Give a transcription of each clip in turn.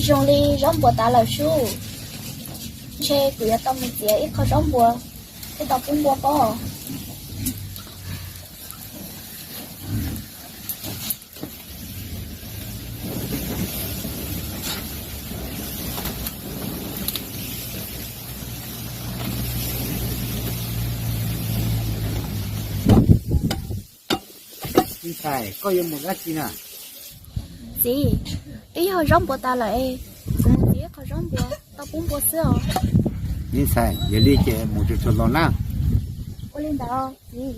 Zoo li zaub npua tas lawm sub. Ntshe kuv yuav tau mus txiav ib qho zaub npua thiaj tau pub npua pob. Ntxhais, koj yuav mus dab tsi na? Txiv, twb yog zaub npua tas lawm es kuv mus txiav ib qho zaub npua tau pub npua xwb os. Ntxhais, yog li ces mus tsuag tsuag los na. Ua li ntawd txiv.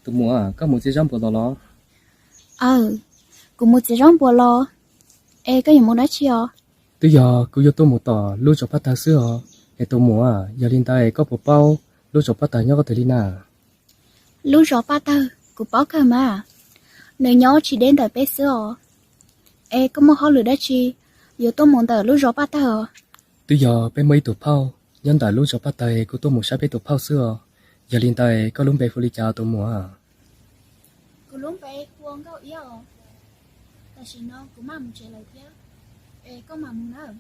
Tus muam, koj mus txiav zaub npua los los? Aw, kuv mus txiav zaub npua los. Es koj yuav mus dab tsi os? Twb yog kuv yuav tuaj mus tom lub zos Paj Tawg xwb os. Es tus muam, yog li ntawd koj puas paub lub zos Paj Tawg nyob qhov twg li na? Lub zos Paj Tawg kuv paub kawg mas, nws nyob tsis deb ntawm peb xwb os. Es koj muaj hauj lwm dab tsi yuav tuaj mus ntawm lub zos Paj Tawg os? Twb yog peb muaj ib tug phauj nyob ntawm lub zos Paj Tawg, kuv tuaj mus saib peb tus phauj xwb os. Yog li ntawd koj lub npe hu li cas tus muam? Kuv lub npe hu ua Nkauj Iab os. Tam sim no kuv maj mus tsev lawm thiab, es koj mam mus nawb.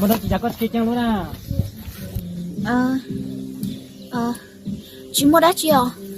Muaj dab tsi cas koj tsis ceeb lub na? Tsis muaj dab tsi os.